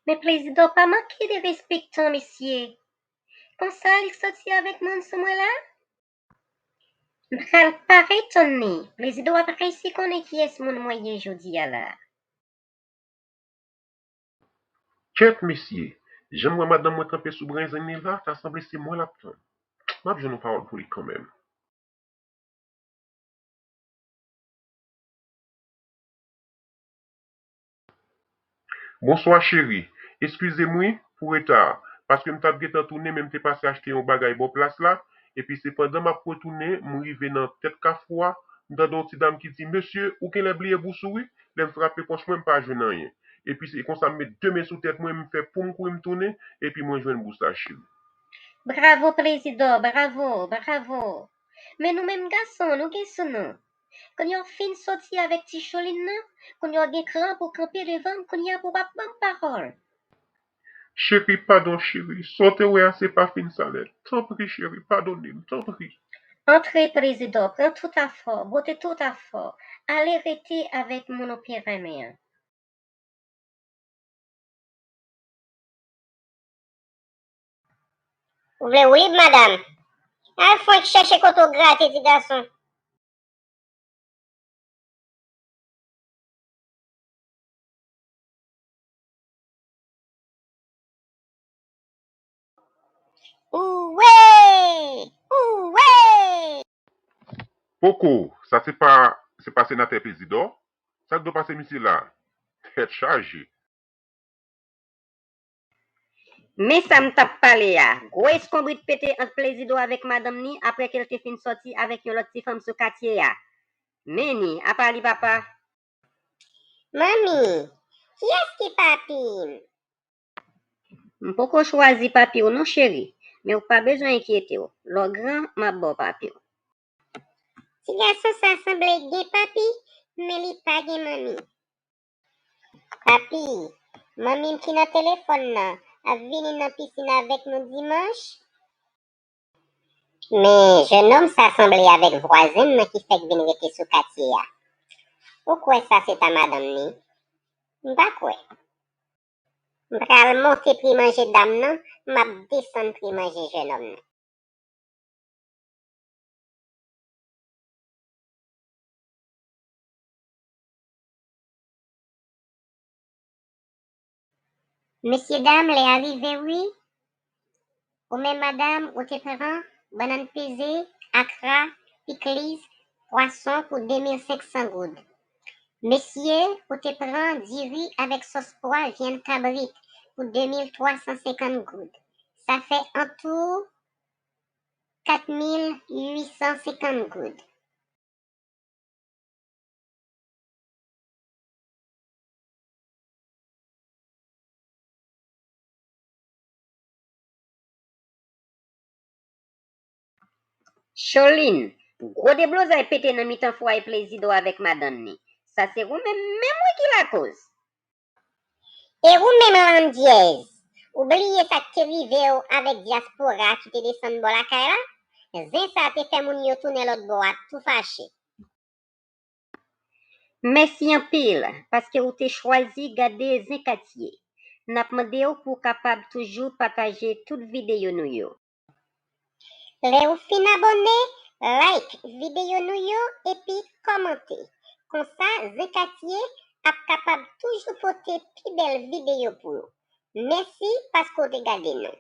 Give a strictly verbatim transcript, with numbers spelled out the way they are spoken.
Men Plezidò pa manke de respektan, mesye. Konsa li soti avèk moun sou mwen la? M pral parèt tann li. Plezidò ap resi konnen kiyès moun mwen ye jodi a la. Kèt mesye, jan m wè madanm mwen kanpe sou brenzenn li la, ta sanble se mwen l ap tann. M ap jwenn yon pawòl pou li kanmenm. Bonswa cheri, eskize m wi pou reta a, paske m t ap gentan tounen men m te pase achte yon bagay bò plas la, epi se pandan m ap retounen m rive nan tèt kafou a, m tande yon ti dam ki di, mesye, ou genlè bliye bous ou wi, lè m frape pòch mwen m pa jwenn anyen. Epi se konsa m met de men sou tèt mwen, m fè pou m kouri m tounen, epi mwen jwenn bous la cheri. Bravo Plezidò, bravo, bravo. Men nou menm gason, nou gen sou nou. Kounye a w fin soti avèk ti Cholin nan, kounye a w gen kran pou w kanpe devan m, kounye a pou w ap ban m pawòl. Cheri, padon cheri, sa w te wè a se pa fin sa nèt. Tanpri cheri, padone m, tanpri. Antre Plezidò, pran tout afè w, bwote tout afè w, ale rete avèk moun ou pi renmen an. Ou vle w lib, madanm? Al fwenk chèche kote w grate, ti gason. Ouwe! Ouwe! Poko, sa se pa, se pa senatè Plezidò? Sa k do pase misye la? Tèt chaje. Men sa m t ap pale a. Gwo eskonbrit pete ant Plezidò avèk madanm ni apre ke l te fin sòti avèk yon lòt ti fanm sou katye a. Men ni, apa li papa? Manmi, kiyès ki papi m? M poko chwazi papi w non cheri, men ou pa bezwen enkyete w. Lè w gran, m ap ba w papi w. Ti gason sa sanble gen papi, men li pa gen manmi. Papi, manmi m ki nan telefòn nan ap vini nan pisin avèk nou dimanch? Men jennonm sa sanble avèk vwazen m nan ki fèk vin rete sou katye a. Ou kwè sa se ta madanm ni? M pa kwè. M pral monte pri manje dam nan, m ap desann pri manje jennonm nan. Mesyedam, lè a rive wi. Ou menm madanm, ou te pran bannann peze, akra, pikliz, pwason pou de mil senk san goud. Mesye, ou te pran diri avèk sòs pwa, vyann kabrit pou de mil twa san senkant goud. Sa fè an tou kat mil uit san senkant goud. Cholin, gwo deblozay pete nan mitan fwaye Plezidò avèk madanm ni. Sa se ou menm menm wi ki lakoz. E ou menm landyèz, ou bliye sa k te rive w avèk dyaspora ki te desann bò lakay la? Zen sa te fè moun yo tounen lòt bò a tou fache. Mèsi anpil, paske ou te chwazi gade Zen Katye. N ap mande w pou w kapab toujou pataje tout videyo nou yo. Lè ou fin abòne, like videyo nou yo epi kòmante. Konsa, Zen Katye ap kapab toujou pote pi bèl videyo pou ou. Mèsi paske w te gade nou.